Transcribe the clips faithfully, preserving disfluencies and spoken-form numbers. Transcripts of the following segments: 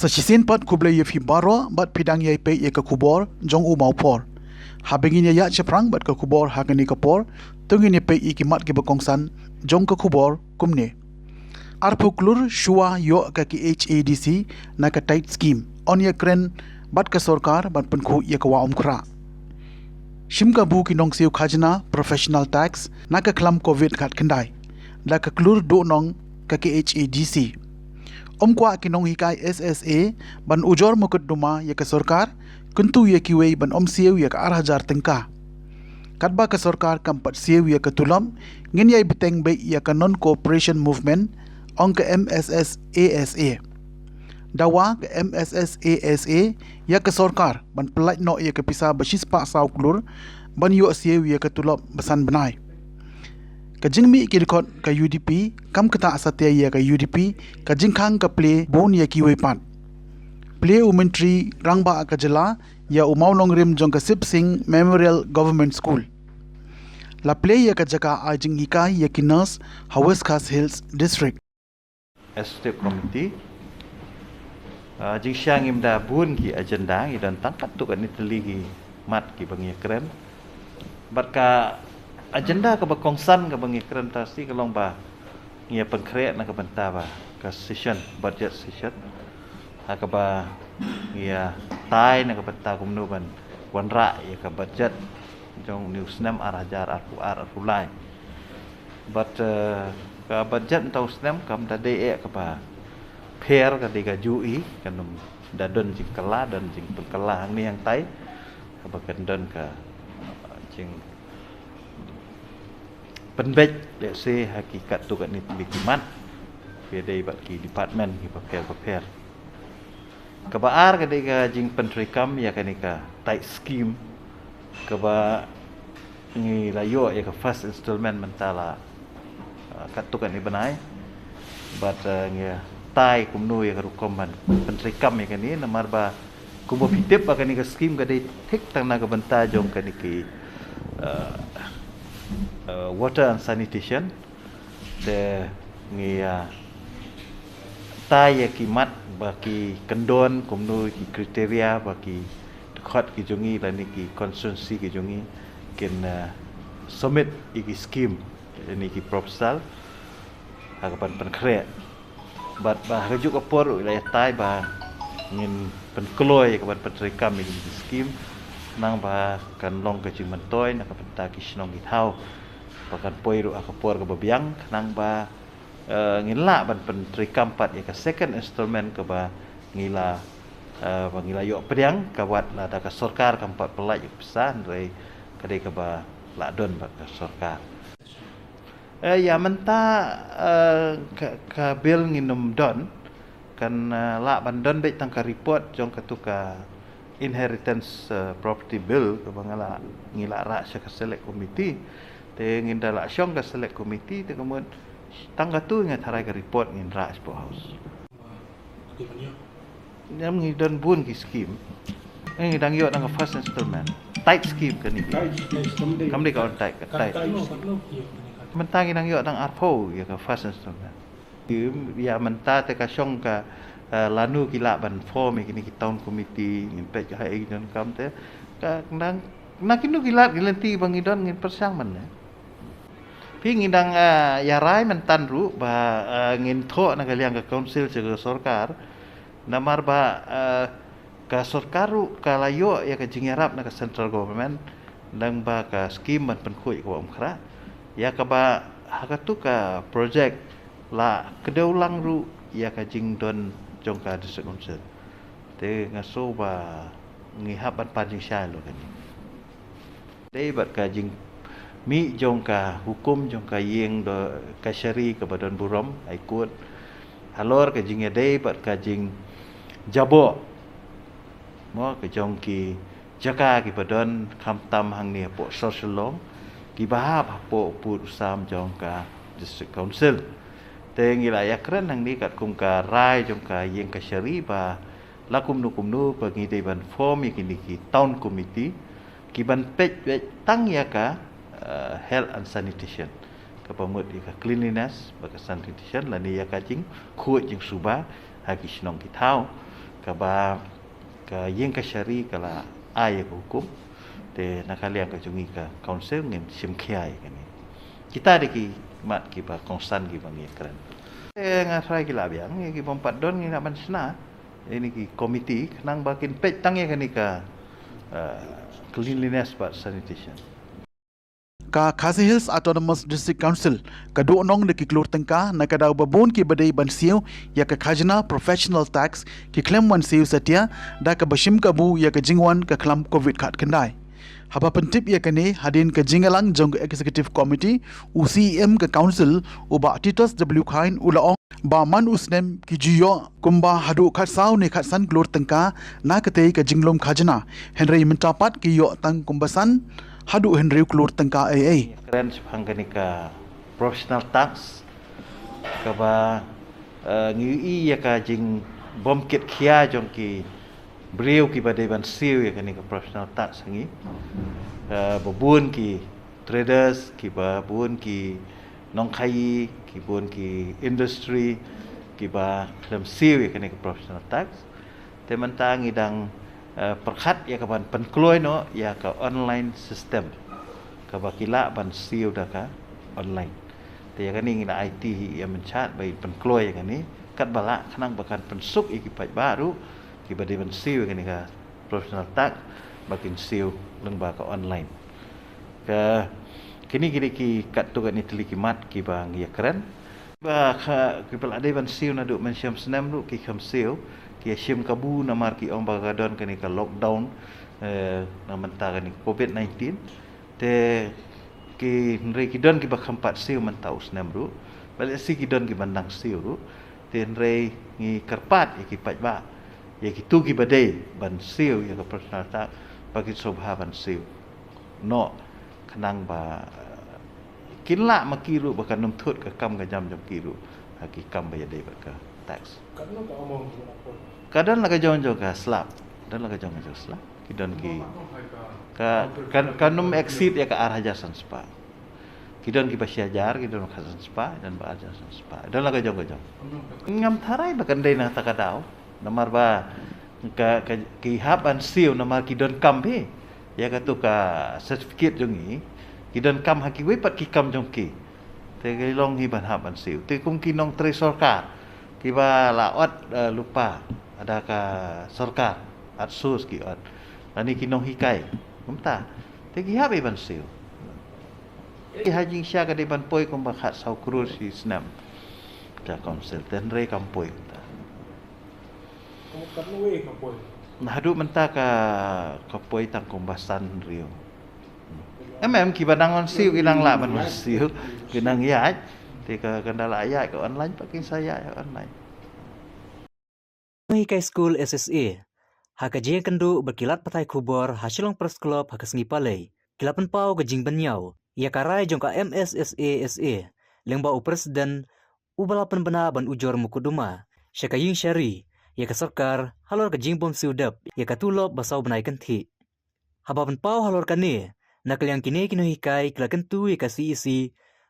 Sa shisien pat khublei ïa phi baroh bad phi dang ïai peit ïa ka khubor jong u Mawphor. Haba ngin ïa ïaid shaphrang bad ka khubor ha kane ka por, to ngin ïa peit ïa ki mat kiba kongsan jong ka khubor kumne. Arphew klur shuwa ïoh ka KHADC na ka TIDE scheme, yn ïa kren bad ka sorkar ban pynkhuid ïa ka Wah Umkhrah. Shim kabu ki nongsiew khajna professional tax na ka khlam covid khatkhyndai da ka klur duhnong ka KHADC. Ym kwah ki nonghikai SSA ban ujor mukotduma ïa ka sorkar, kyntu ïa kiwei ban ym siew ïa ka ar hajar tyngka. Katba ka sorkar kam pat siew ïa ka tulop, ngin ïai bteng beit ïa ka non-cooperation movement, ong ka MSSASA. Dawa ka MSSASA ïa ka sorkar ban pyllait noh ïa ka pisa ba shispah saw klur ban ïoh siew ïa ka tulop ba san bnai. Ka jingmih ki dkhot ka UDP kam ktah satia ïa ka UDP, ka jingkhang ka plie bun ïa kiwei pat. Plie u Myntri Rangbah ka jylla ïa u mawnongrim jong ka Sip Singh Memorial Government School. La plie ïa ka jaka ai jinghikai ïa ki nurse ha West Khasi Hills District. Executive Committee. Uh, jingshang im da bun ki agenda, ngi don tang katto katne tylli ki mat kiba ngi ïa kren. Bad ka agenda kaba kongsan kaba ngi ïa kren ta shi ka long ba ngi ïa pynkhreh na ka bynta ba ka session, budget session. Ha kaba ngi ïa tai na ka bynta kumno ban wanrah ïa ka budget jong une u snem ar hajar arphew ar arphew lai. Bad, eh, ka budget mynta u snem kam da dei eh kaba pher, ka dei ka juh hi, kan ym da don jingkylla, don jingpynkylla hangne hangtai. Kaba kan don ka, eh, jingpynbeit, let's say, ha ki katto katne tylli ki mat. Ki dei bad ki department kiba pher bapher. Kaba ar ka dei ka jingpyntreikam ïa kane ka TIDE scheme kaba ngi la ïoh ïa ka first installment mynta la, uh, katto katne bnai. Bad, uh, ngi tai kumno ïa ka rukom ban pyntreikam ïa kane, namar ba kumba phi tip ba kane ka scheme ka dei thik tang na ka bynta jong kane ki, uh, uh, water and sanitation. Te ngi, ah, tai ïa ki mat ba ki kyndon kumno, ki kriteria ba ki dkhot ki jong ngi lane ki constituency ki jong ngi kin, ah, submit ïa ki scheme lane ki proposal ha ka ban pynkhreh. Bad ba ha kajuh ka por ruh la ïa tai ba ngin pynkloi ïa ka ban pyntreikam ïa ki scheme, khnang ba kan long ka jingmyntoi na ka bynta ki shnong ki thaw. Ba kan poi ruh ha ka por kaba biang, khnang ba, eh, ngin lah ban pyntreikam pat ïa ka second installment kaba ngi la, eh, ba ngi la ïoh pdiang, ka wat lada ka sorkar kam pat pyllait ïa ka pisa, hynrei ka dei kaba lah don bad ka sorkar. Eh, ïa mynta, eh, ka, ka bill ngin ym don, kan, eh, lah ban don beit tang ka report jong katu ka inheritance, eh, property bill kaba nga la, ngi la rah sha ka select committee. Te ngin da la shong ka select committee te ka mut tang katu nga tharai ka report ngin rah sha House. Ngi don bun ki scheme. Eh, ngi dang ïoh tang ka first installment. TIDE scheme kane. Kam dei ka on TIDE, ka TIDE. Mynta ngi dang ïoh tang arphew ïa ka first installment. Ïa mynta te ka shong ka, eh, lano ki lah ban form ïa kine ki town committee, ngin peit ha ei don kam te. Ka nang, na kino ki lad ki lynti ba ngi don ngin pyrshang man ne. Phi ngi dang, eh, ïa rai mynta ruh ba, eh, ngin thoh na ka liang ka council sha ka sorkar. Namar ba, eh, ka sorkar ruh ka la ïoh ïa ka jingïarap na ka central government, nang ba ka scheme ban pynkhuid ka Wah Umkhrah. Ïa kaba ha katu ka project la kdew lang ruh ïa ka jingdon jong ka district council. Te nga sngew ba ngi hap ban pan jingshai lo kane. Dei bad ka jingmih jong ka hukum jong ka ïing do kashari kaba don burom, High Court. Halor ka jingïadei bad ka jingjaboh, mo, ka jong ki jaka kiba don khamtam hangne hapoh Sor Shillong, kiba hap hapoh u pud u sam jong ka District Council. Te ngi la ïakren hangne katkum ka rai jong ka ïing kashari ba la kumno kumno ba ngi dei ban form ïa kine ki town committee, ki ban peit, peit tang ïa ka, eh, health and sanitation. Kaba mut ïa ka cleanliness bad ka sanitation lane ïa ka jingkhuid jingsuba ha ki shnong ki thaw. Kaba ka ïing kashari ka la ai ïa ka hukum, te na ka liang ka jong ngi ka council ngin shim khia ïa kane. Kita dei ki mat kiba kongsan kiba ngi ïakren. Te nga tharai ki la biang ïa ki bym pat don ngi lah ban shna ïa kine ki committee khnang ba kin peit tang ïa kane ka, eh, cleanliness bad sanitation. Ka Khasi Hills Autonomous District Council ka duh nong da ki klur tyngka na ka daw ba bun kiba dei ban siew ïa ka khajna professional tax ki khlem wan siew satia da kaba shim kabu ïa ka jingwan ka khlam covid khatkhyndai. Haba pyntip ïa kane hadien ka jingïalang jong ka executive committee, u C E M ka council, u Bah Titus W Chyne, u la ong ba man u snem ki ju ïoh kumba haduh khatsaw ne khatsan klur tyngka na katei ka jinglum khajna, hynrei mynta pat ki ïoh tang kumba san haduh hynriew klur tyngka ei ei. Kren shaphang kane ka professional tax kaba, eh, ngi ïohi ïa ka jingbym kit khia jong ki briew kiba dei ban siew ïa kane ka professional tax ha ngi. Eh, ba bun ki traders, kiba bun ki nongkhaïi, ki bun ki industry kiba khlem siew ïa kane ka professional tax. Te mynta ngi dang, eh, pyrkhat ïa ka ban pynkloi noh ïa ka online system kaba ki lah ban siew da ka online. Te ïa kane ngi la aiti hi ïa Mynshuwa ba in pynkloi ïa kane katba lah khnang ba kan pynsuk ïa ki paidbah ruh kiba dei ban siew ïa kane ka professional tax ba kin siew lyngba ka online. Ka, kine ki dei ki katto katne tylli ki mat kiba ngi ïakren. Ba ka, kiba la dei ban siew naduh mynshem snem ruh ki kham siew, ki ïa shim kabu namar ki ong ba ka don kane ka lockdown, eh, na mynta kane ka covid nineteen. Te ki, hynrei ki don kiba kham pat siew mynta u snem ruh. Ba lehse ki don kiba nang siew ruh. Te hynrei ngi kyrpad ïa ki paidbah, ïa kito kiba dei ban siew ïa ka professional tax, ba kin sngewbha ban siew noh khnang ba, eh, kin lah ma ki ruh ba kan ym thut ka kam ka jam jong ki ruh ha ki kam ba ïadei bad ka tax. Ka don la ka jong jong ka slab, don la ka jong jong slab. Ki don ki, ka, ka, kan ym exceed ïa ka ar hajar san spah. Ki don kiba shi hajar, ki don khatsan spah, don ba ar hajar san spah. Don la ka jong ka jong. Ngam tharai ba kan dei na kata ka daw. Namar ba ka, ka, ki hap ban siew namar ki don kam hi. Ïa kato ka certificate jong ngi, ki don kam ha kiwei pat ki kam jong ki. Te ki long hi ban hap ban siew. Te kum ki nongtrei sorkar kiba la ot, eh, lypa ha ka sorkar, at sus ki ot. Lane ki nonghikai. Kumta. Te ki hap hi ban siew. Ki ha jingshisha ka dei ban poi kumba khatsaw klur shi snem. Ka council te hynrei kam poi kumta. Naduh mynta ka, ka poi tang kumba san hynriew. Em em kiba nang wan siew ki nang lah ban wan siew, ki nang ïaid. Te ka, kan da lah ïaid ka online pat kin sa ïaid online. Nonghikai skul S S A ha ka jingïakynduh bad ki lad pathai khubor ha Shillong Press Club ha ka sngi Palei ki la pynpaw ka jingbynñiaw ïa ka rai jong ka M S S A S A lyngba u president uba la pynbna ban ujor mukotduma sha ka ïing shari ïa ka sorkar halor ka jingbym siew dep ïa ka tulop ba saw bnai kynthih. Haba pynpaw halor kane, na ka liang kine ki nonghikai ki la kyntu ïa ka C E C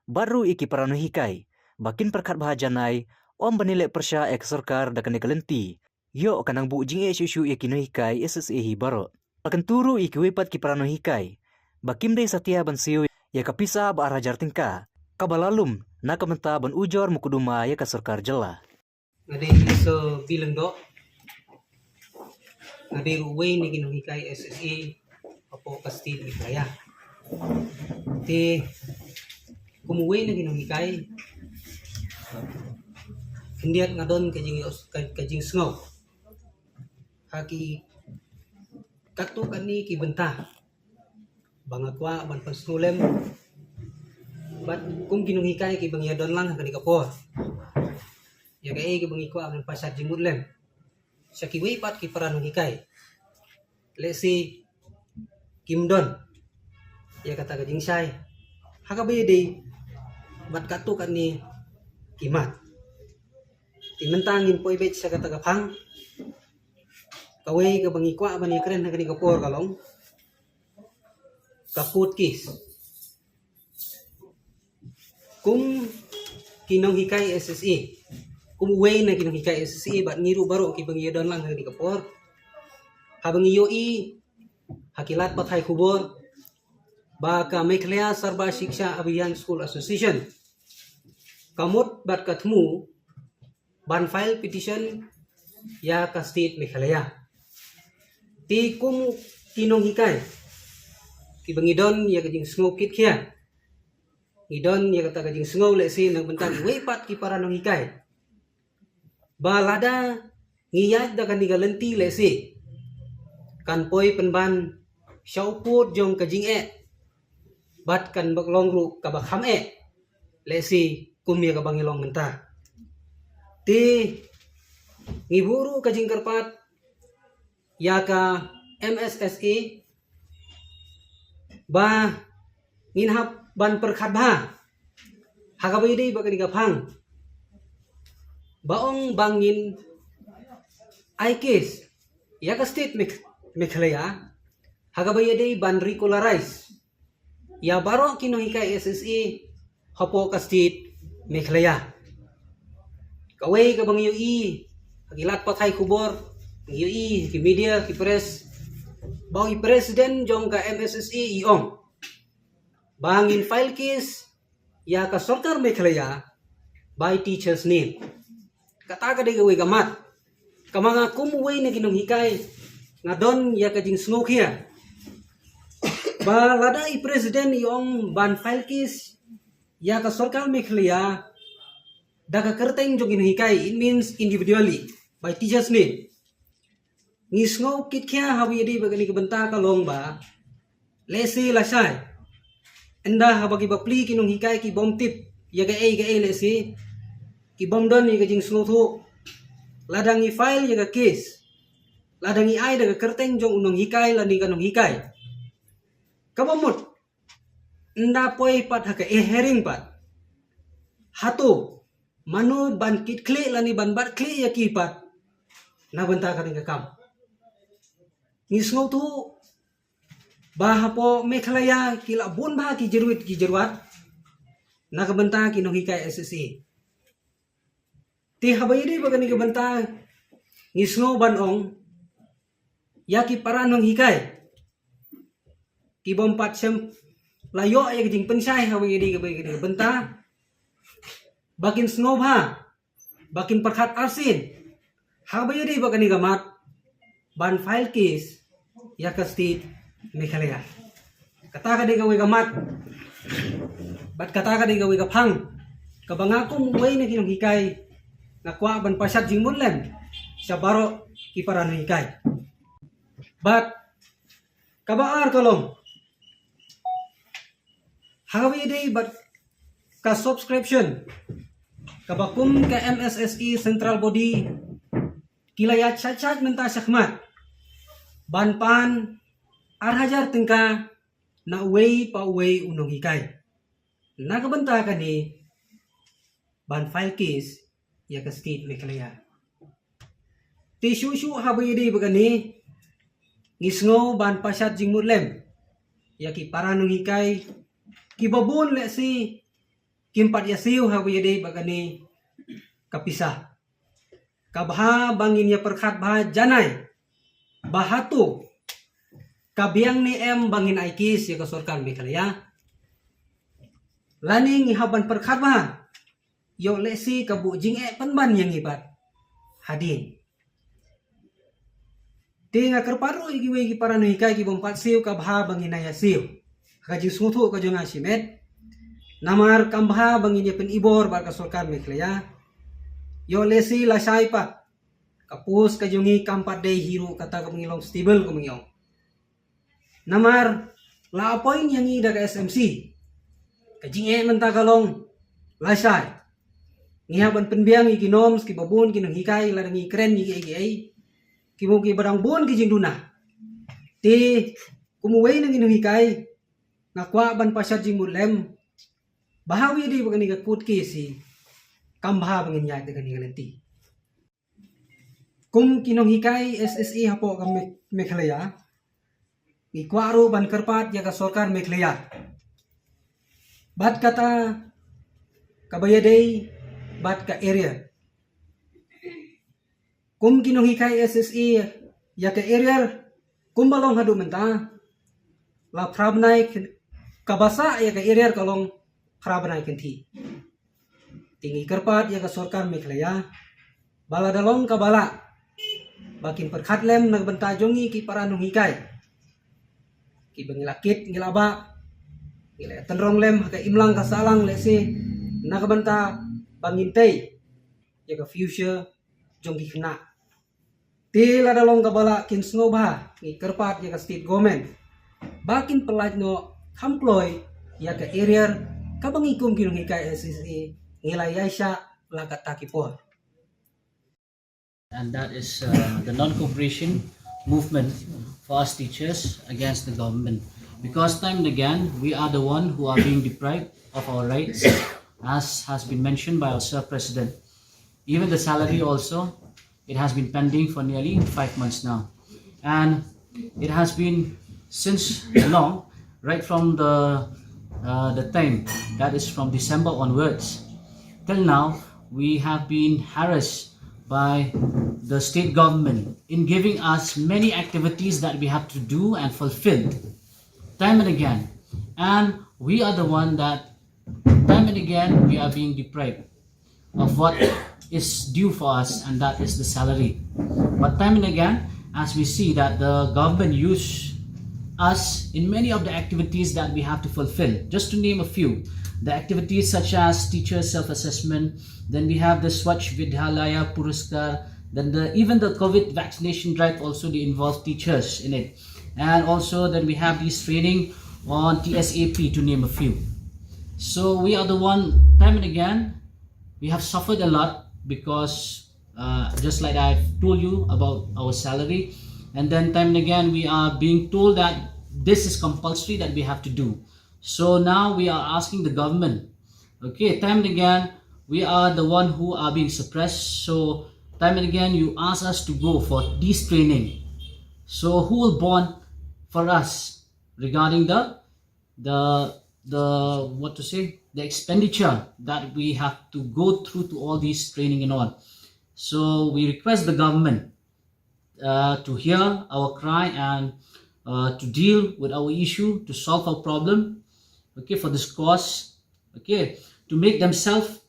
bad ruh ïa ki para nonghikai ba kin pyrkhat bha janai ym ban ïaleh pyrshah ïa ka sorkar da kane ka lynti. Ïoh ka nang buh jingeh shuh shuh ïa ki nonghikai S S A hi baroh. La kyntu ruh ïa kiwei pat ki para nonghikai ba kim dei satia ban siew ïa ka pisa ba ar hajar tyngka kaba la lum na ka bynta ban ujor mukotduma ïa ka sorkar jylla. Nga dei Mister Bilengdoh. Nga dei ruh uwei na ki nonghikai S S A hapoh ka state Meghalaya. Te kum uwei na ki nonghikai, khyndiat nga don ka jing, ka, ka jingsngew ha ki katto katne ki bynta ba nga kwah ban pynsngewlem bad kum ki nonghikai kiba ngi ïa don lang ha kane ka por. Ïa kaei kaba ngi kwah ban pynshad jingmut lem sha kiwei pat ki para nonghikai. Lehse kim don ïa kata ka jingshai ha kaba ïadei bad katto katne ki mat. Te mynta ngin poi beit sha kata ka phang. Kawei kaba ngi kwah ban ïakren ha kane ka por ka long ka court case. Kum ki nonghikai S S A, kum uwei na ki nonghikai S S A bad ngi ruh baroh kiba ngi ïadon lang ha kane ka por, haba ngi ïohi ha ki lad pathai khubor ba ka Meghalaya Sarva Shiksha Abhiyan School Association ka mut bad ka thmu ban file petition ïa ka state Meghalaya. Te kum ki nonghikai kiba ngi don ïa ka jingsngew kitkhia, ngi don ïa kata ka jingsngew lehse na ka bynta kiwei pat ki para nonghikai ba lada ngi ïaid da kane ka lynti lehse kan poi pynban sha u pud jong ka jingeh bad kan bak long ruh kaba kham eh lehse kum ïa kaba ngi long mynta. Te ngi buh ruh ka jingkyrpad ïa ka M S S A ba ngin hap ban pyrkhat bha ha kaba ïadei bad kane ka phang ba ong ba ngin ai case ïa ka state Megh- Meghalaya ha kaba ïadei ban regularize ïa baroh ki nonghikai S S A hapoh ka state Meghalaya. Kawei kaba ngi ïohi ha ki lad pathai khubor, ngi ïohi ha ki media, ki press, ba u president jong ka M S S A i ong ba ngin file case ïa ka sorkar Meghalaya by teachers name. Kata ka dei kawei ka mat kaba nga kum uwei na ki nonghikai nga don ïa ka jingsngewkhia ba lada i president i ong ban file case ïa ka sorkar Meghalaya da ka kyrteng jong ki nonghikai, it means individually by teachers name. Ngi sngew kitkhia haba ïadei bad kane ka bynta ka long ba lehse lashai ynda haba ki bapli ki nonghikai ki bym tip ïa kaei kaei lehse ki bym don ïa ka jingsngewthuh, lada ngi file ïa ka case, lada ngi ai da ka kyrteng jong u nonghikai lane ka nonghikai, kaba mut ynda poi pat ha ka e-hearing pat, hato mano ban kitkhlieh lane ban bat khlieh ïa ki pat na bynta kane ka kam? Ngi sngewthuh ba hapoh Meghalaya ki la bun bha ki jyrwit ki jyrwat na ka bynta ki nonghikai S S A. Te haba ïadei bad kane ka bynta ngi sngew ban ong ïa ki para nonghikai ki bym pat shym la ïoh ïa ka jingpynshai haba ïadei bad kane ka bynta ba kin sngewbha, ba kin pyrkhat arsien haba ïadei bad kane ka mat ban file case ïa ka state Meghalaya. Kata ka dei kawei ka mat bad kata ka dei kawei ka phang kaba nga kum uwei na ki nonghikai nga kwah ban pashat jingmut lem sha baroh ki para nonghikai. Bad kaba ar ka long haba ïadei bad ka subscription kaba kum ka M S S A central body ki la ïaid shat shat mynta shakhmat ban pan ar hajar tyngka na uwei pa uwei u nonghikai na ka bynta kane ban file case ïa ka state Meghalaya. Te shuh shuh haba ïadei bad kane ngi sngew ban pashat jingmut lem ïa ki para nonghikai kiba bun lehse kim pat ïasiew haba ïadei bad kane ka pisa. Ka bha ba ngin ïa pyrkhat bha janai ba hato ka biang ne em ba ngin ai case ïa ka sorkar Meghalaya, lane ngi hap ban pyrkhat bha ïoh lehse ka buh jingeh pynban ïa ngi pat hadien. Te nga kyrpad ruh ïa kiwei ki para nonghikai ki bym pat siew ka bha ba ngin ïa siew ha ka jingsngewthuh ka jong nga shimet. Namar kam bha ba ngin ïa pynibor bad ka sorkar Meghalaya ïoh lehse lashai pat ka post ka jong ngi kam pat dei hi ruh kata kaba ngi long stable kaba ngi ong. Namar la appoint ïa ngi da ka S M C. Ka jingeh mynta ka long lashai ngi hap ban pynbiang ïa ki norms kiba bun ki nonghikai lada ngi kren ïa kiei kiei. Ki bun kiba dang bun ki jingduna. Te kum uwei na ki nonghikai nga kwah ban pashat jingmut lem ba haba ïadei bad kane ka court case hi kam bha ba ngin ïaid da kane ka lynti. Kum ki nonghikai S S A hapoh ka Me- Meghalaya ngi kwah ruh ban kyrpad ïa ka sorkar Meghalaya bad kata kaba ïadei bad ka area Kum ki nonghikai S S A ïa ka arrear kumba long haduh mynta, la phra bnai kaba sah ïa ka arrear ka long phra bnai kynthih. Te ngi kyrpad ïa ka sorkar Meghalaya ba lada long kaba lah, ba kin pyrkhat lem na ka bynta jong ngi ki para nonghikai kiba ngi la kit ngi la bah, ngi la tynrong lem ha ka imlang ka sahlang lehse, na ka bynta ba ngin tei ïa ka future jong ki khynnah. Te lada long kaba lah, kin sngewbha ngi kyrpad ïa ka state government ba kin pyllait noh kham kloi ïa ka arrear kaba ngi kum ki nonghikai S S A ngi la ïaishah la katta ki por. And that is uh, the non-cooperation movement for us teachers against the government. Because time and again, we are the one who are being deprived of our rights, as has been mentioned by our Sir President. Even the salary also, it has been pending for nearly five months now. And it has been since long, right from the uh, the time, that is from December onwards, till now, we have been harassed by the state government in giving us many activities that we have to do and fulfill time and again. And we are the one that time and again we are being deprived of what is due for us, and that is the salary. But time and again, as we see that the government use us in many of the activities that we have to fulfill. Just to name a few, the activities such as teacher self-assessment, then we have the Swachh Vidyalaya Puraskar, then the, even the COVID vaccination drive also, they involve teachers in it. And also then we have this training on T S A P, to name a few. So we are the one, time and again, we have suffered a lot because uh, just like I've told you about our salary, and then time and again we are being told that this is compulsory that we have to do. So now we are asking the government, okay, time and again we are the one who are being suppressed. So time and again you ask us to go for this training. So who will bond for us regarding the the the what to say, the expenditure that we have to go through to all these training and all? So we request the government uh, to hear our cry and uh, to deal with our issue, to solve our problem, okay, for this cause, okay, to make themselves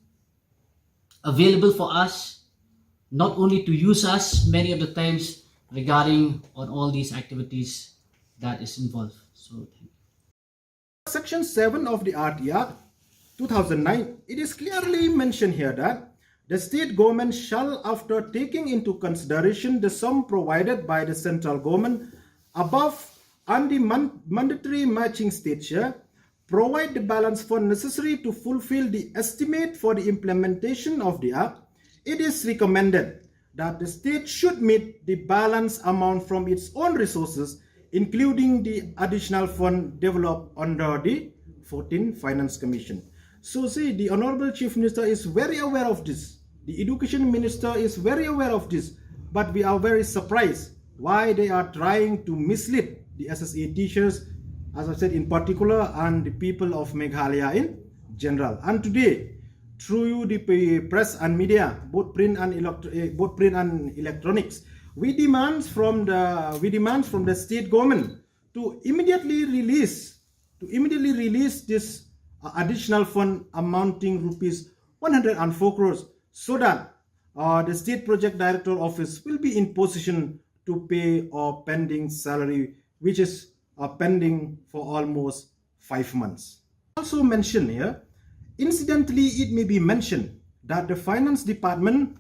available for us, not only to use us many of the times regarding on all these activities that is involved. So thank you. Section seven of the R T R two thousand nine, it is clearly mentioned here that the state government shall, after taking into consideration the sum provided by the central government above and the man- mandatory matching state share, provide the balance fund necessary to fulfill the estimate for the implementation of the Act. It is recommended that the state should meet the balance amount from its own resources, including the additional fund developed under the fourteenth Finance Commission. So, see, the Honorable Chief Minister is very aware of this. The Education Minister is very aware of this. But we are very surprised why they are trying to mislead the S S A teachers, as I said, in particular, and the people of Meghalaya in general. And today, through you, the p- press and media, both print and electro- eh, both print and electronics, we demand from the we demand from the state government to immediately release to immediately release this uh, additional fund amounting rupees one hundred and four crores, so that uh, the state project director office will be in position to pay a pending salary which is uh, pending for almost five months. Also mentioned here, incidentally, it may be mentioned that the finance department,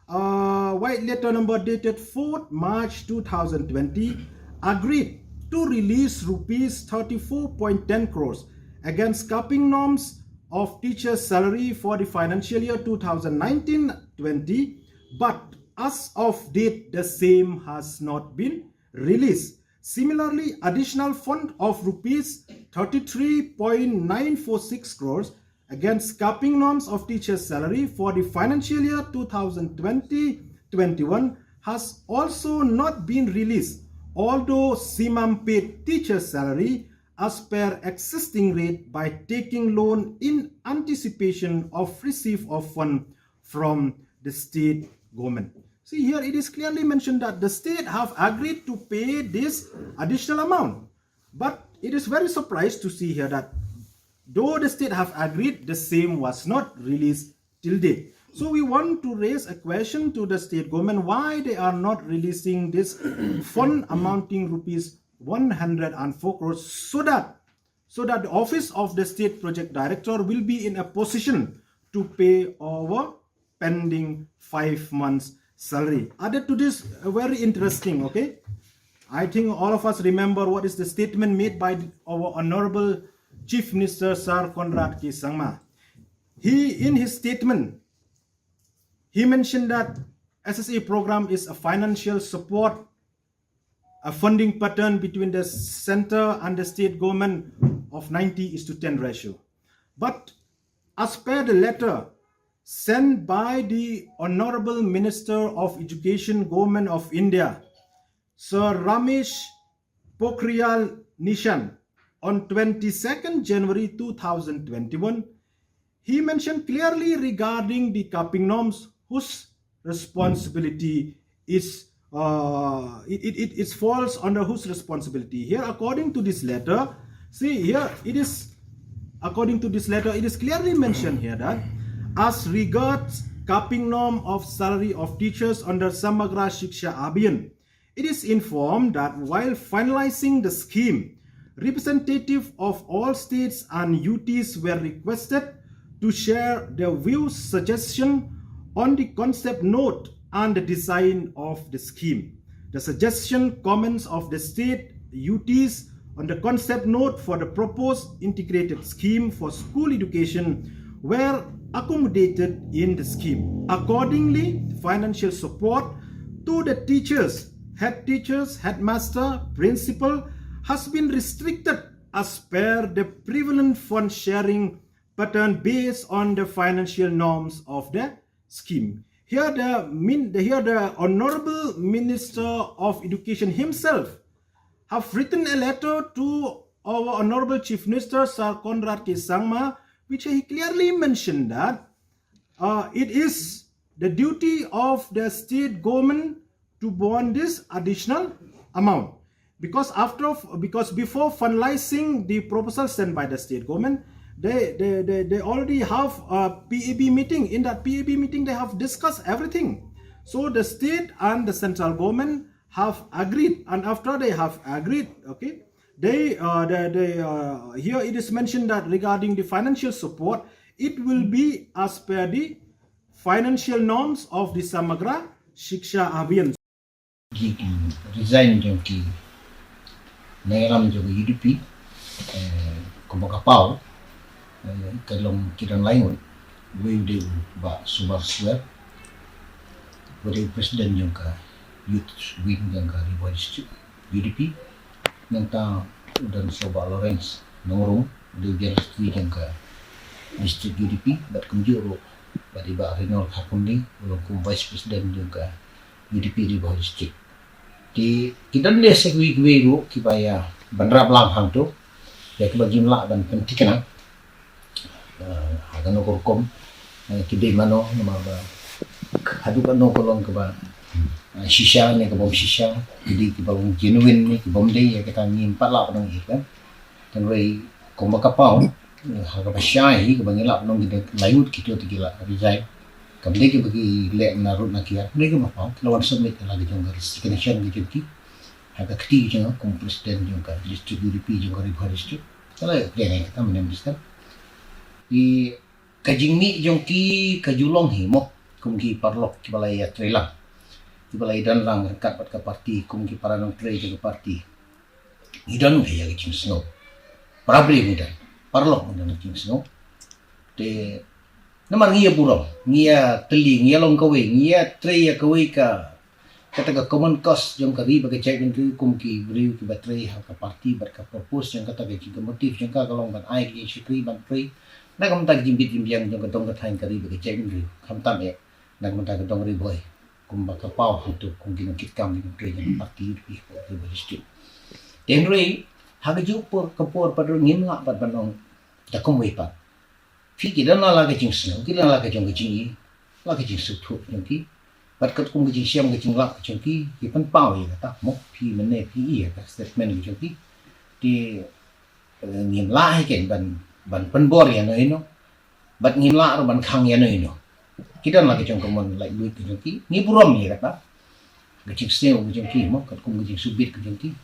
uh, white letter number dated fourth March two thousand twenty, agreed to release rupees thirty-four point ten crores against capping norms of teachers' salary for the financial year two thousand nineteen twenty, but as of date, the same has not been released. Similarly, additional fund of rupees thirty-three point nine four six crores against capping norms of teachers' salary for the financial year two thousand twenty twenty-one has also not been released, although CMAM paid teachers' salary as per existing rate by taking loan in anticipation of receipt of fund from the state government. See here, it is clearly mentioned that the state have agreed to pay this additional amount. But it is very surprised to see here that though the state have agreed, the same was not released till date. So we want to raise a question to the state government why they are not releasing this fund amounting rupees one hundred and four crores so that so that the office of the state project director will be in a position to pay our pending five months salary. Added to this, uh, very interesting, okay? I think all of us remember what is the statement made by the- our Honorable Chief Minister Sir Conrad K. Sangma. He, in his statement, he mentioned that S S A program is a financial support, a funding pattern between the center and the state government of ninety is to ten ratio. But as per the letter sent by the Honorable Minister of Education, Government of India, Sir Ramesh Pokhriyal Nishank, on twenty-second January two thousand twenty-one, he mentioned clearly regarding the cupping norms whose responsibility is uh, it, it, it, it falls under whose responsibility. Here, according to this letter, see here, it is, according to this letter, it is clearly mentioned here that as regards cupping norm of salary of teachers under Samagra Shiksha Abhiyan, it is informed that while finalizing the scheme, representative of all states and U Ts were requested to share their views, suggestion on the concept note and the design of the scheme. The suggestion comments of the state U Ts on the concept note for the proposed integrated scheme for school education were accommodated in the scheme. Accordingly, financial support to the teachers, head teachers, headmaster, principal has been restricted as per the prevalent fund sharing pattern based on the financial norms of the scheme. Here the, min, the, here the Honorable Minister of Education himself have written a letter to our Honorable Chief Minister Sir Conrad K. Sangma, which he clearly mentioned that uh, it is the duty of the state government to bond this additional amount. Because after, because before finalizing the proposal sent by the state government, they, they, they, they already have a P A B meeting. In that P A B meeting, they have discussed everything. So the state and the central government have agreed, and after they have agreed, okay, they, uh, they, they uh, here it is mentioned that regarding the financial support, it will be as per the financial norms of the Samagra Shiksha Abhiyan. Ki resign jong ki nongïalam jong U D P, eh, kumba ka paw, eh, ka long ki don lai ngut, wei u dei u Bah Subar Swer, u dei u president jong ka youth wing jong ka Ri Bhoi District, U D P, nangta u don sa u Bah Lawrence Nongrum, u dei u general secretary jong ka district U D P, bad kumjuh ruh bad i Bah Rinol Kharkunding, u long kum vice president jong ka U D P Ri Bhoi District. Te ki don leh sa kiwei kiwei ruh kiba ïa ban rap lang hangto, ïa kiba ngim lah ban pynthikna. Eh, ha kano ka rukom, eh, ki dei mano, namar ba haduh kano ka long kaba, eh, shisha ne ka bym shisha, ki dei kiba long genuine ne ki bym dei, ïa kata ngim pat lah ban ïohi kan. Tang rei kumba ka paw, eh, ha kaba shai hi kaba ngi lah ban ong ki dei lai ngut kito te ki la resign. Kam dei kiba ki leh na rud na kiar, dei kaba paw, ki la wan submit la ki jong ka resignation ki jong ki. Ha ka kti ki jong ka kum president jong ka district U D P jong ka Ri Bhoi District. Ka la ïa kren ïa kata mynne mynstep. Te ka jingmih jong ki ka ju long hi mo, kum ki paralok kiba la ïatrei lang, kiba la ïadon lang ryngkat bad ka party, kum ki para nongtrei jong ka party. Ngi don ka ïa ka jingsngew. Para briew ngi don, paralok ngi don ka jingsngew. Te namar ngi ïa burom, ngi ïa tylli, ngi ïa long kawei, ngi ïatrei ïa kawei ka, kata ka common cause jong ka ri bad ka jaitbynriew, kum ki briew kiba trei ha ka party bad ka purpose jong kata ka jing, ka motive jong ka ka long ban ai ka jingshakri ban trei na ka bynta ka jingbit jingbiang jong ka dong ka thaiñ ka ri bad ka jaitbynriew, khamtam eh na ka bynta ka dong Ri Bhoi, kumba ka paw hangto kum ki nongkitkam ki nongtrei jong ka party U D P hapoh Ri Bhoi District. Te hynrei ha kajuh por ka por pat ruh ngim lah pat ban ong da kumwei pat. Phi ki don la ka jingsngew, ki don la ka jong ka jingïeit, la ka jingsngewthuh jong ki. Bad katkum ka jingshem ka jinglap ka jong ki, ki pynpaw ïa kata, mo, phi mynne phi ïa ka statement ka jong ki. Te, eh, ngim lah hi ken ban, ban pynbor ïa no ïa no. Bad ngim lah ruh ban khang ïa no ïa no. Ki don la ka jong ka mon laitluid ka jong ki. Ngi burom ïa kata. Ka jingsniew ka jong ki, mo, katkum ka jingsngewbit ka jong ki.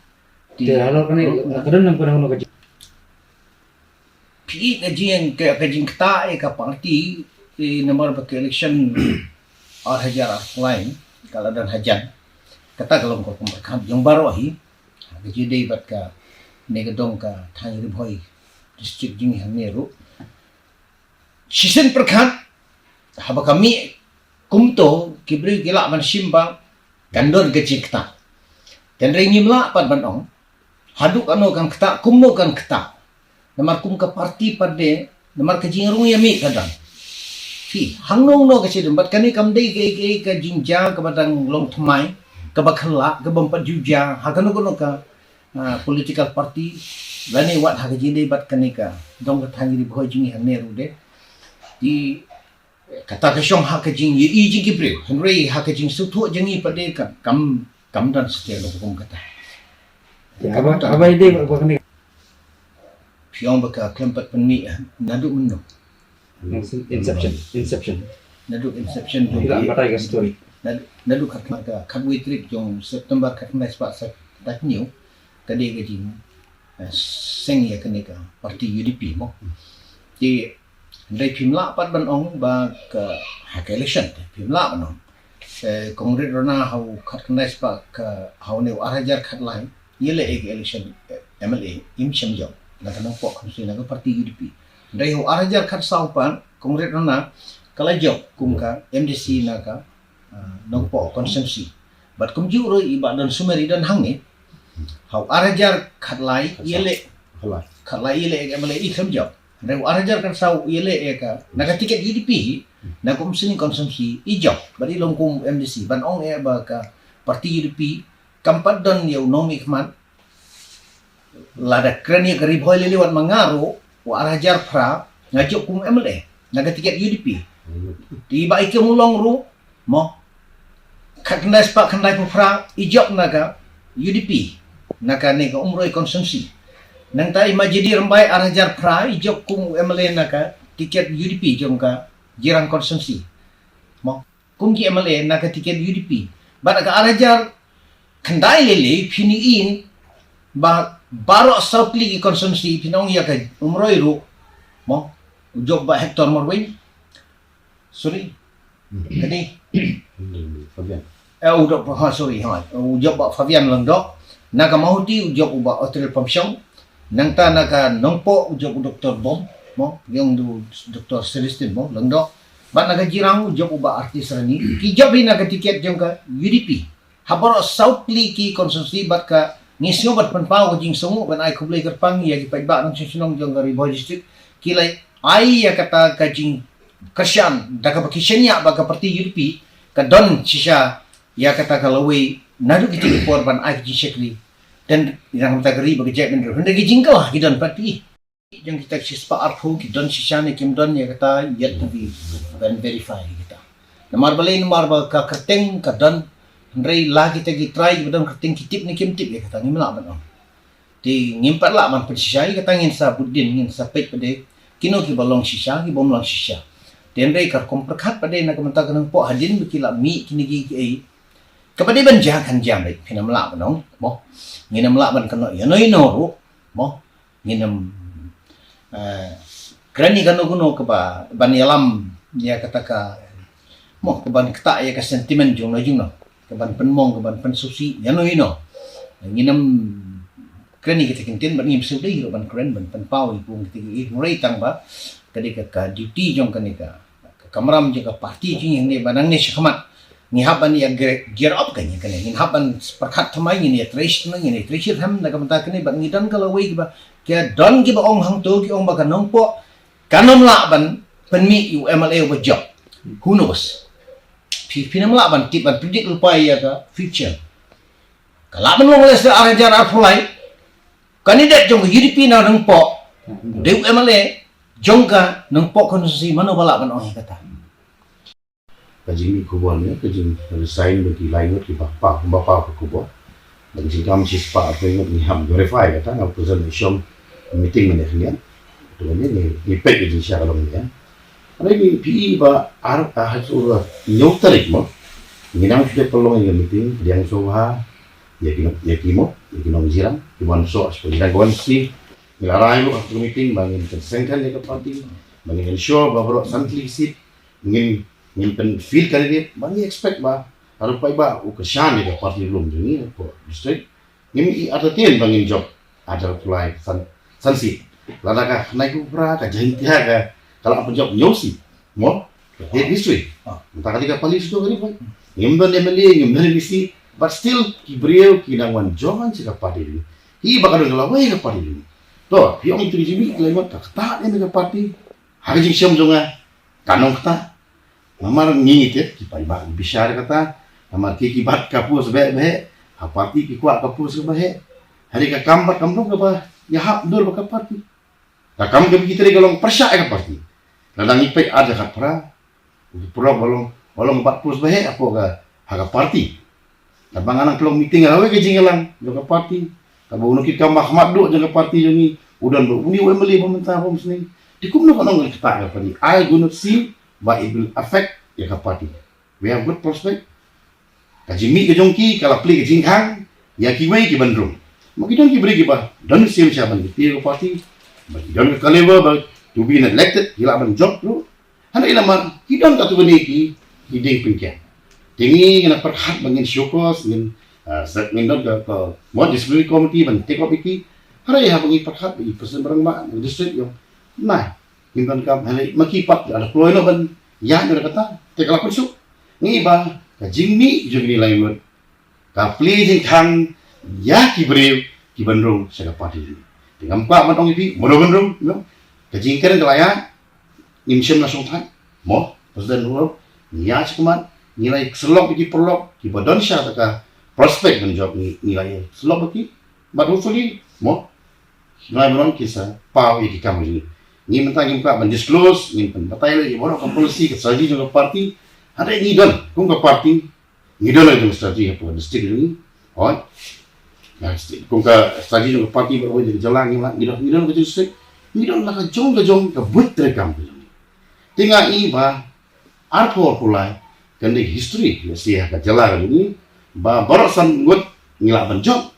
Te halor kane, ka don nam ka don ka jing- Phi ka jing ka, ka jingktah ïa ka party, eh, namar ba ka election ar hajar arphew lai ka la don hajan. Kata ka long ka kum ka kham jong baroh hi. Ka jingdei bad kane ka dong ka thaiñ Ri Bhoi district jong ngi hangne ruh. Shisien pyrkhat haba ka mih kumto ki briew ki lah ban shim ba kan don ka jingktah. Hynrei ngim lah pat ban ong haduh kano kan ktah, kumno kan ktah. Namar kum ka party pat de, namar ka jingrung ïa mih ka don. Phi, hangno no ka shisien, bad kane kam dei ka, ka, ka jingjia kaba dang long thymmai, kaba khlak, kaba ym pat ju jia ha kano kano ka, ah, political party, lane wat ha ka jingdei bad kane ka dong ka thaiñ Ri Bhoi jong ngi hangne ruh de. Te kata ka shong ha ka jingïohi jong ki briew, hynrei ha ka jingsngewthuh jong ngi pat de ka kam, kam don satia ka hukum kata. Ïa, haba, haba ïadei bad kane. Phi ong ba ka khlem pat pynmih, eh, naduh mynno? Inception, inception. Naduh inception. Ïa, batai ka story. Nad-, naduh khat, ka khatwei tarik jong September khatkhyndai spah saw khyndai hynñiew, ka dei ka jing, eh, seng ïa kane ka party U D P, mo. Te hynrei phim lah pat ban ong ba ka, ha ka election te phim lah ban ong. Eh, Congrade Rona ha u khatkhyndai spah ka, ha une u ar hajar khatlai, ïaleh ïa ka election, eh, M L A, im shym jop na ka Nongpoh constituency na ka party U D P. Hynrei ha u ar hajar khatsaw pat, Congrade Rona ka la jop kum ka M D C na ka, ah, Nongpoh constituency. Bad kumjuh ruh i Bah Don Sumer i don hangne. Ha u ar hajar khatlai ïaleh, khatlai ïaleh ïa ka M L A, i khlem jop. Hynrei u ar hajar khatsaw ïaleh ïa ka, na ka tiket U D P hi, na ka Umsning constituency i jop, bad i long kum M D C, ban ong ïa ba ka party U D P kam pat don ïa u nongmihkhmat. Lada kren ïa ka Ri Bhoi lei lei wat ma nga ruh, u ar hajar phra nga jop kum M L A na ka tiket U D P. Te i Bah Ikem Ulong ruh, mo, khatkhyndai spah khyndaiphew phra i jop na ka U D P, na kane ka Umroi constituency. Nangta i Ma Jedi Rymbai ar hajar phra i jop kum u M L A na ka tiket U D P jong ka Jirang constituency, mo, kum ki M L A na ka tiket U D P. Bad ka ar hajar khyndai lei lei phin ïohi ba baroh saw tylli ki constituency, phin ong ïa ka Umroi ruh, mo, u jop Bah Hector Marwein. Sorry. Kane. Fabian. Eh, u jop, ha, sorry, ha. U jop Bah Fabian Lyngdoh. Na ka Mawhati u jop u Bah Otril Pamshong. Nangta na ka Nongpoh u jop u Doktor Bom, mo, ïong u Doktor Celestine, mo, Lyngdoh. Bad na ka Jirang u jop u Bah Artis Rani. Ki jop hi na ka tiket jong ka U D P. Ha baroh saw tylli ki constituency bad ka, ngi sngew bad pynpaw ka jingsngewnguh ban ai khublei kyrpang ïa ki paidbah nongshong shnong jong ka Ri Bhoi District, ki la ai ïa kata ka jingkyrshan da kaba ki shaniah ba ka party U D P ka don shisha ïa kata ka lawei naduh kita ki por ban ai ka jingshakri. Te ïa kata ka ri ba ka jaitbynriew, hynrei ki jingkylla ki don pat phi. Jong kita ki shispah arphew ki don shisha ne kim don, ïa kata yet to be, ban verify ïa kita. Namar balei, namar ba ka kyrteng ka don, hynrei la kita ki trai kiba don kyrteng ki tip ne kim tip ïa kata ngim lah ban ong. Te ngim pat lah ban pynshisha ïa kata, ngin sa bud dien, ngin sa peit pat de kino kiba long shisha, kiba ym long shisha. Te hynrei ka rukom pyrkhat pat de na ka bynta ka Nongpoh hadien ba ki la mih kine ki, ki ei. Kaba dei ban jia kan jia, phin ym lah ban ong, mo. Ngin ym lah ban kynnoh ïa no ïa no ruh, mo. Ngin ym, eh, kren ïa kano kano kaba ban ïalam ïa kata ka, mo, kaban ktah ïa ka sentiment jong no jong no, kaban pynmong, kaban pynsngewsih ïa no ïa no. Ngin ym kren ïa kita ki ktien bad ngim sngewdei ruh ban kren, ban pynpaw ïa kum kita ki, hynrei tang ba ka dei ka, ka duty jong kane ka ka kamram jong ka party jong ngi hangne ba nangne shakhmat ngi hap ban ïa gear, gear up kane, kane ngin hap ban pyrkhat thymmai, ngin ïa trei shi thymmai, ngin ïa trei shi thymmai na ka bynta kane, bad ngi don ka lawei kiba, ki don kiba ong hangto, ki ong ba ka Nongpoh kan ym lah ban pynmih ïa u M L A uba jop. Who knows? Phi, phin ym lah ban tip, ban predict lypa ïa ka future. Ka lah ban long lehse ar hajar arphew lai, candidate jong ka U D P na Nongpoh, dei u M L A jong ka Nongpoh constituency, mano ba lah ban ong ïa kata. Ka jingmih khubor ne, ka jing resign ba ki lai ngut ki ba paw, ba paw ka khubor. Ba ka jingkam shi spah ar phew ngut ngi hap verify kata, nga present i shong meeting mynne khyndiat. To ne ngi, ngi peit ka jingshah ka long ne. Hynrei ngi phi i ba ar, ah, ha shu hynñiew tarik mo. Ngi nang shu dei pynlong ïa ka meeting, pdiang sngewbha ïa ki, ïa ki mo, ïa ki nongjyrang, ki wan soh, shu pynjyrang ka wan shi. Ngi la rai ruh ha ka meeting ba ngin consent ïa ka party, ba ngin ensure ba baroh san tylli ki seat ngin, ngin pynfield candidate, ba ngi expect ba haduh paidbah u kyrshan ïa ka party lum jong ngi hapoh district. Ngim i entertain ba ngin jop haduh pynlai san, san seat. Lada ka khyndai phew phra, ka Jaintia ka, ka la pynjop hynñiew seat. Mo, ka hit history. Mynta ka dei ka pali sdang ka dei. Ngim don M L A, ngim don M D C, but still ki briew ki nang wan join sha ka party jong ngi. Hi ba ka don ka lawei ka party jong ngi. To, phi ong ïa ki jingmih ki lai ngut, ka ktah ïa ka party. Ha ka jingshem jong nga, ka nongktah. Namar ngi te ki paidbah ngi bishar kata. Namar ki, ki bat ka post beh beh, ha party ki kwah ka post beh beh. Hynrei ka kam bad ka mrong kaba ïahap dur bad ka party. Ka kam kaba ki trei ka long pyrshah ïa ka party. Lada ngi peit ar hajar khatphra, u paralok ba long, ba long bat post beh beh hapoh ka, ha ka party. Katba nga nang pynlong meeting ha kawei ka jingïalang jong ka party, katba u nongkitkam ba khmat duh jong ka party jong ngi u don bad une u M L A ba mynta ba um sning. Te kumno ka nong ka ktah ka party? I do not see ba it will affect ïa ka party. We have good prospect. Ka jingmih ka jong ki ka la plie ka jingkhang ïa kiwei ki ban rung. Ma ki don ki briew kiba don siem sha ban ki plie ka party, ba ki don ka caliber ba to be an elected, ki lah ban jop ruh. Hynrei namar ki don katto katne ki, ki dieng pynkiang. Te ngi ngi nang pyrkhat ba ngin show cause, ngin, ah, sa-, ngin don ka, ka, mo, disciplinary committee ban take up ïa ki. Hynrei haba ngi pyrkhat ba i president rangbah district jong nai, ngim donkam, hynrei ma ki pat ki la kloi noh ban ïaid noh da kata. Te ka la pynsuk. Ngi ba ka jingmih jong ngi lai ngut ka plie jingkhang ïa ki briew ki ban rung sha ka party jong ngi. Te ngam kwah ban ong ïa phi mano ban rung, no? Ka jingkren ka la ïaid, ngim shym la shongthait. Mo, president ruh, ngi ïaid sha khmat, ngi la ïa syllok ïa ki paralok kiba don sha kata ka prospect ban jop, ngi, ngi la ïa syllok ïa ki. But hopefully, mo, ngi la ban ong ki sa paw ïa ki kam jong ngi. Ngi mynta ngim kwah ban disclose, ngim pynbatai ïa baroh ka policy, ka strategy jong ka party. Hynrei ngi don kum ka party, ngi don la ka jong ka strategy hapoh district jong ngi. Hooid. Kum ka strategy jong ka party baroh kawei ka jylla, ngi la, ngi don, ngi don la ka jong ka district, ngi don la ka jong ka jong ka buit treikam ka jong ngi. Te nga i ba arphew arphew lai kan dei history, lehse ha ka jylla ka jong ngi, ba baroh san ngut ngi lah ban jop.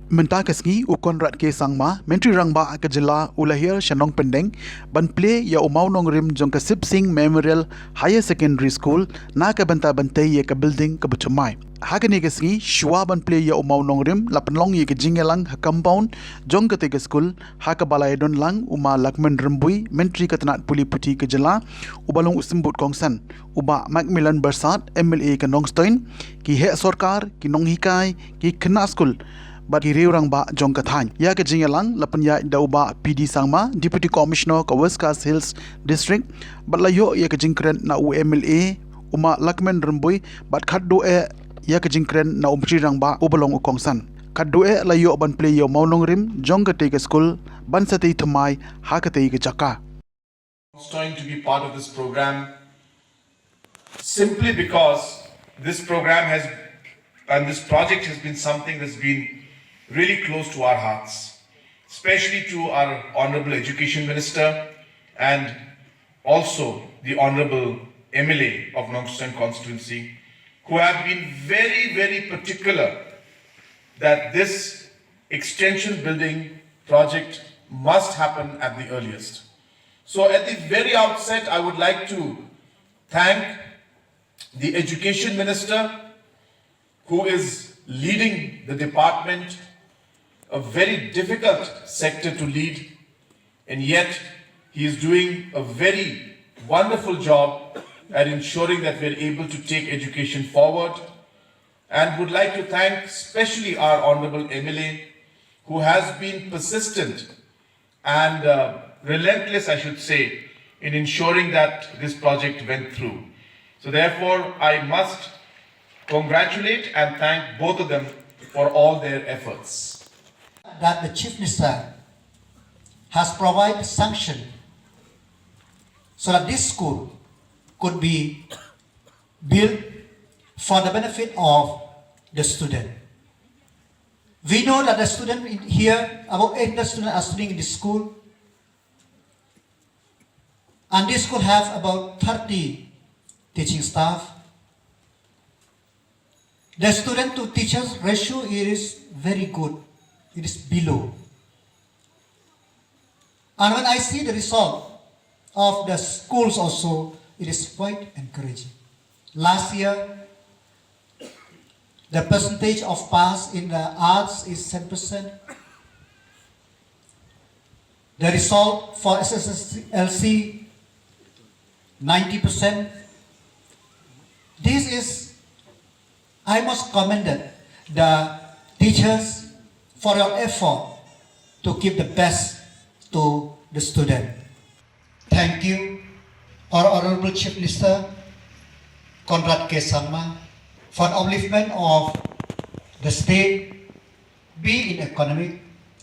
Mynta ka sngi u Conrad K Sangma, Myntri Rangbah ka jylla, u la hiar sha Nongpyndeng ban plie ïa u mawnongrim jong ka Sip Sing Memorial Higher Secondary School na ka bynta ban tei ïa ka building kaba thymmai. Ha kane ka sngi, shuwa ban plie ïa u mawnongrim, la pynlong ïa ka jingïalang ha compound jong katei ka skul, ha kaba la ïadon lang u Ma Lahkmen Rymbui, Myntri ka tnat pule puthi ka jylla, uba long u symbud kongsan, u Bah Macmillan Byrsat, M L A ka Nongstoiñ, ki heh sorkar, ki nonghikai, ki khynnah skul bad ki riew rangbah jong ka thaiñ. Ïa ka jingïalang la pynïaid da u Bah P D Sangma, Deputy Commissioner ka West Khasi Hills District, bad la ïoh ïa ka jingkren na u M L A, u Ma Lahkmen Rymbui, bad khatduh eh ïa ka jingkren na u Myntri Rangbah uba long u kongsan. Khatduh eh la ïoh ban plie ïa u mawnongrim jong katei ka skul ban sa tei thymmai ha katei ka jaka. Going to be part of this program simply because this program has, and this project has been something that's been really close to our hearts, especially to our Honorable Education Minister and also the Honorable M L A of Nongstoiñ constituency, who have been very, very particular that this extension building project must happen at the earliest. So at the very outset, I would like to thank the education minister who is leading the department, a very difficult sector to lead, and yet he is doing a very wonderful job at ensuring that we are able to take education forward, and would like to thank specially our Honorable M L A, who has been persistent and, uh, relentless, I should say, in ensuring that this project went through. So therefore, I must congratulate and thank both of them for all their efforts. That the Chief Minister has provided sanction so that this school could be built for the benefit of the student. We know that the student in here, about eight hundred students are studying in this school, and this school have about thirty teaching staff. The student to teachers ratio is very good, it is below. And when I see the result of the schools also, it is quite encouraging. Last year, the percentage of pass in the arts is seven percent. The result for S S L C, ninety percent. This is, I must commend the teachers for your effort to give the best to the student. Thank you, our Honorable Chief Minister Conrad K Sangma, for an upliftment of the state, be in economic,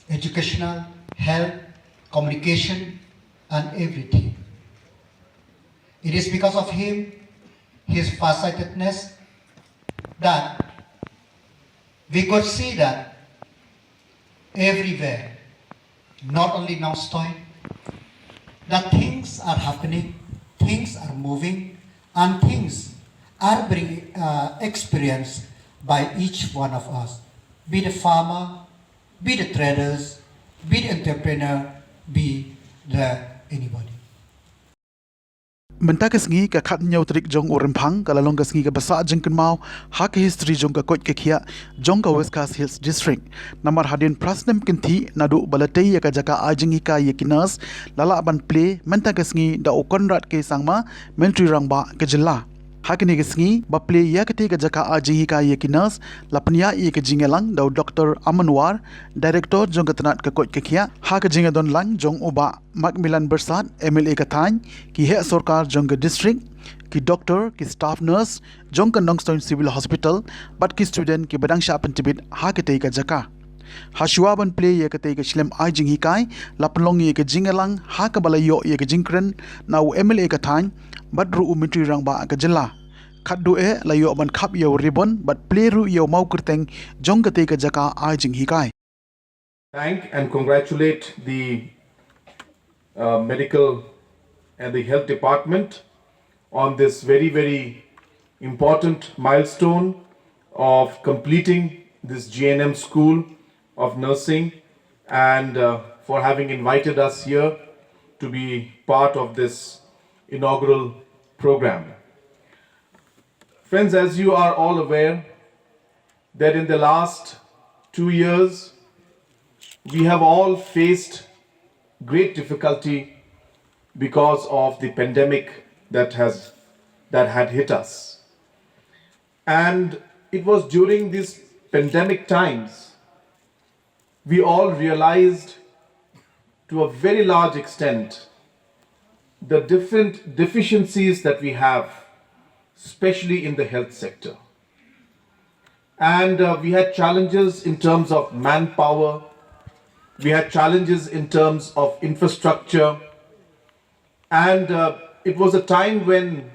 educational, health, communication, and everything. It is because of him, his farsightedness, that we could see that everywhere, not only Nongstoin, that things are happening, things are moving, and things are being uh, experienced by each one of us, be the farmer, be the traders, be the entrepreneur, be the anybody. Mynta ka sngi ka khathynñiew tarik jong u Rymphang ka la long ka sngi kaba sah jingkynmaw ha ka history jong ka koit ka khiah jong ka West Khasi Hills District. Namar hadien phra snem kynthih naduh ba la tei ïa ka jaka ai jinghikai ïa ki nurse la lah ban plie mynta ka sngi da u Conrad K Sangma, Myntri Rangbah ka jylla. Ha kane ka sngi ba plie ïa katei ka jaka ai jinghikai ïa ki nurse la pynïaid ïa ka jingïalang da u Doctor Aman War, Director jong ka tnat ka koit ka khiah, ha ka jingïadon lang jong u Bah Macmillan Byrsat, M L A ka thaiñ, ki heh sorkar jong ka district, ki doctor, ki staff nurse jong ka Nongstoin Civil Hospital bad ki student kiba dang shah pyntbit ha katei ka jaka. Hashwa ban plie ïa katei ka shlem ai jinghikai la pynlong ïa ka jingïalang ha kaba la ïoh ïa ka jingkren na u M L A ka thaiñ bad ruh u Myntri Rangbah ka jylla. Khatduh eh la ïoh ban khap ïa u ribbon bad plie ruh ïa u mawkyrteng jong katei ka jaka ai jinghikai. Thank and congratulate the uh, medical and the health department on this very, very important milestone of completing this G N M school of nursing and uh, for having invited us here to be part of this inaugural program. Friends, as you are all aware, that in the last two years, we have all faced great difficulty because of the pandemic that has that had hit us. And it was during these pandemic times we all realized to a very large extent the different deficiencies that we have, especially in the health sector. And uh, we had challenges in terms of manpower, we had challenges in terms of infrastructure, and uh, it was a time when,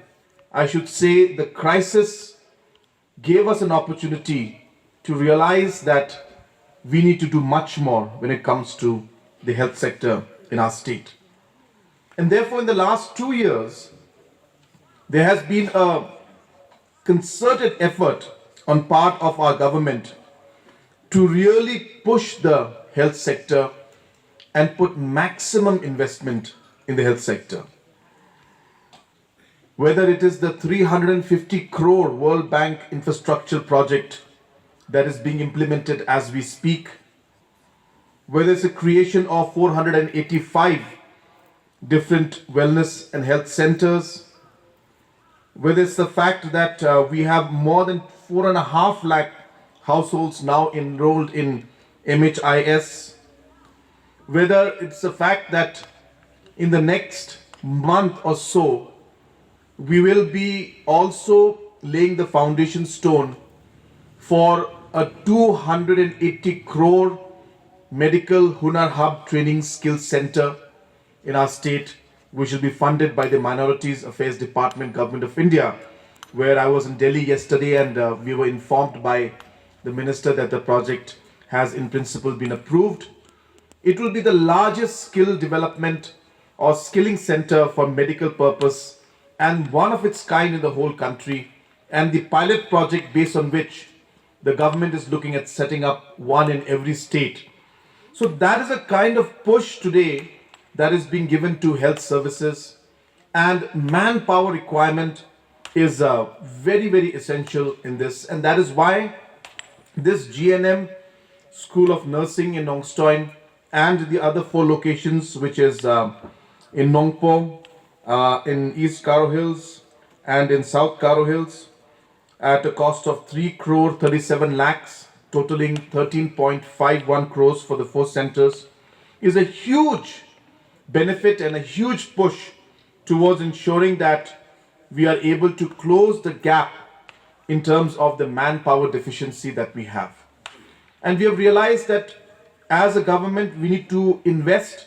I should say, the crisis gave us an opportunity to realize that we need to do much more when it comes to the health sector in our state. And therefore, in the last two years, there has been a concerted effort on part of our government to really push the health sector and put maximum investment in the health sector. Whether it is the three hundred fifty crore World Bank infrastructure project that is being implemented as we speak, whether it's the creation of four hundred eighty-five different wellness and health centers, whether it's the fact that uh, we have more than four and a half lakh households now enrolled in M H I S, whether it's the fact that in the next month or so, we will be also laying the foundation stone for a two hundred eighty crore medical Hunar Hub training skill center in our state, which will be funded by the Minorities Affairs Department, Government of India. where I was in Delhi yesterday and uh, we were informed by the minister that the project has in principle been approved. It will be the largest skill development or skilling center for medical purpose and one of its kind in the whole country, and the pilot project based on which the government is looking at setting up one in every state. So that is a kind of push today that is being given to health services, and manpower requirement is uh, very, very essential in this, and that is why this G N M School of Nursing in Nongstoin and the other four locations, which is um, in Nongpoh, uh, in East Garo Hills, and in South Garo Hills, at a cost of three crore thirty-seven lakhs, totaling thirteen point five one crores for the four centers, is a huge benefit and a huge push towards ensuring that we are able to close the gap in terms of the manpower deficiency that we have. And we have realized that as a government, we need to invest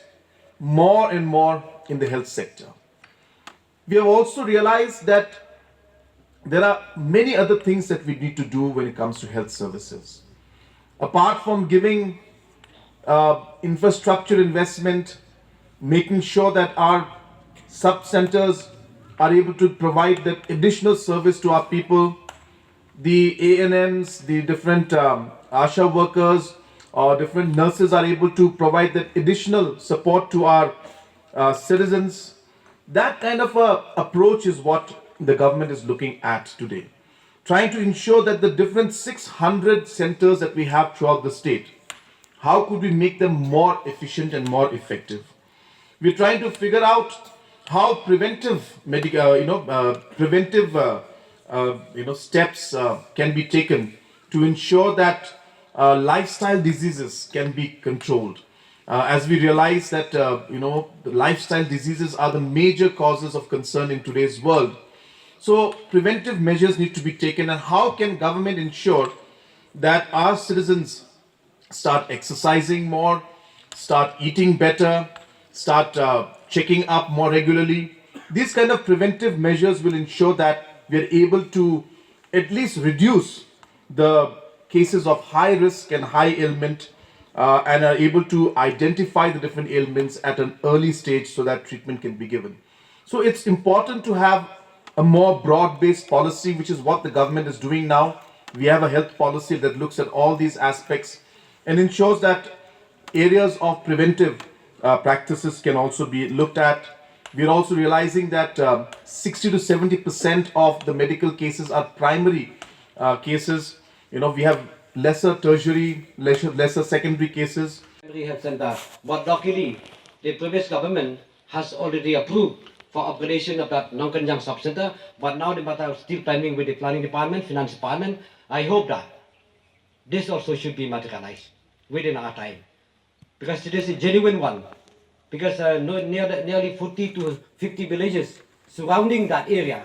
more and more in the health sector. We have also realized that there are many other things that we need to do when it comes to health services. Apart from giving uh, infrastructure investment, making sure that our sub centers are able to provide that additional service to our people, the A N Ms, the different um, ASHA workers, or different nurses are able to provide that additional support to our uh, citizens. That kind of a approach is what the government is looking at today, trying to ensure that the different six hundred centers that we have throughout the state, how could we make them more efficient and more effective? We're trying to figure out how preventive, medic, uh, you know, uh, preventive, uh, uh, you know, steps uh, can be taken to ensure that uh, lifestyle diseases can be controlled. Uh, as we realize that uh, you know the lifestyle diseases are the major causes of concern in today's world, so preventive measures need to be taken. And how can government ensure that our citizens start exercising more, start eating better, start uh, checking up more regularly? These kind of preventive measures will ensure that we are able to at least reduce the cases of high risk and high ailment uh, and are able to identify the different ailments at an early stage so that treatment can be given. So it's important to have a more broad-based policy, which is what the government is doing now. We have a health policy that looks at all these aspects and ensures that areas of preventive uh, practices can also be looked at. We're also realizing that um, sixty to seventy percent of the medical cases are primary uh, cases. You know, we have lesser tertiary, lesser, lesser secondary cases. Primary health center. But luckily, the previous government has already approved for upgradation of that Nongkenyang sub center. But now the matter is still pending with the planning department, finance department. I hope that this also should be materialized within our time, because it is a genuine one. Because uh, no, near the, nearly forty to fifty villages surrounding that area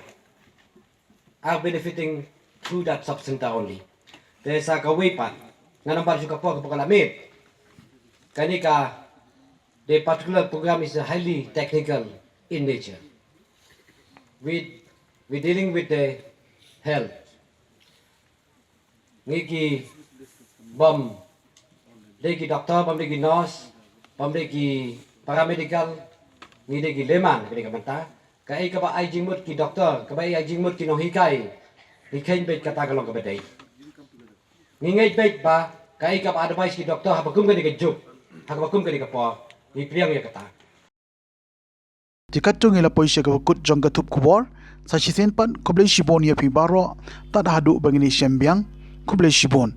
are benefiting through that sub center only. Te sa kawei pat, nga namar shu ka por ka por ka la mih. Kane ka, the particular program is a highly technical in nature. We, we dealing with the health. Ngi ki bym dei ki doctor, bym dei ki nurse, bym dei ki paramedical, ngi dei ki layman, ka dei ka mynta. Kaei kaba ai jingmut ki doctor, kaba ai jingmut ki nonghikai, ngi kheiñ beit kata ka long kaba dei. Ngi ngeit beit ba kaei kaba advice ki doctor ha ba kum kane ka juk, ha ba kum kane ka por, ngi pdiang ïa kata. Te katto ngi la poi sha kaba kut jong ka thup khubor. Sa shisien pat khublei shibun ïa phi baroh, tad haduh ba ngin ïashem biang. Khublei shibun.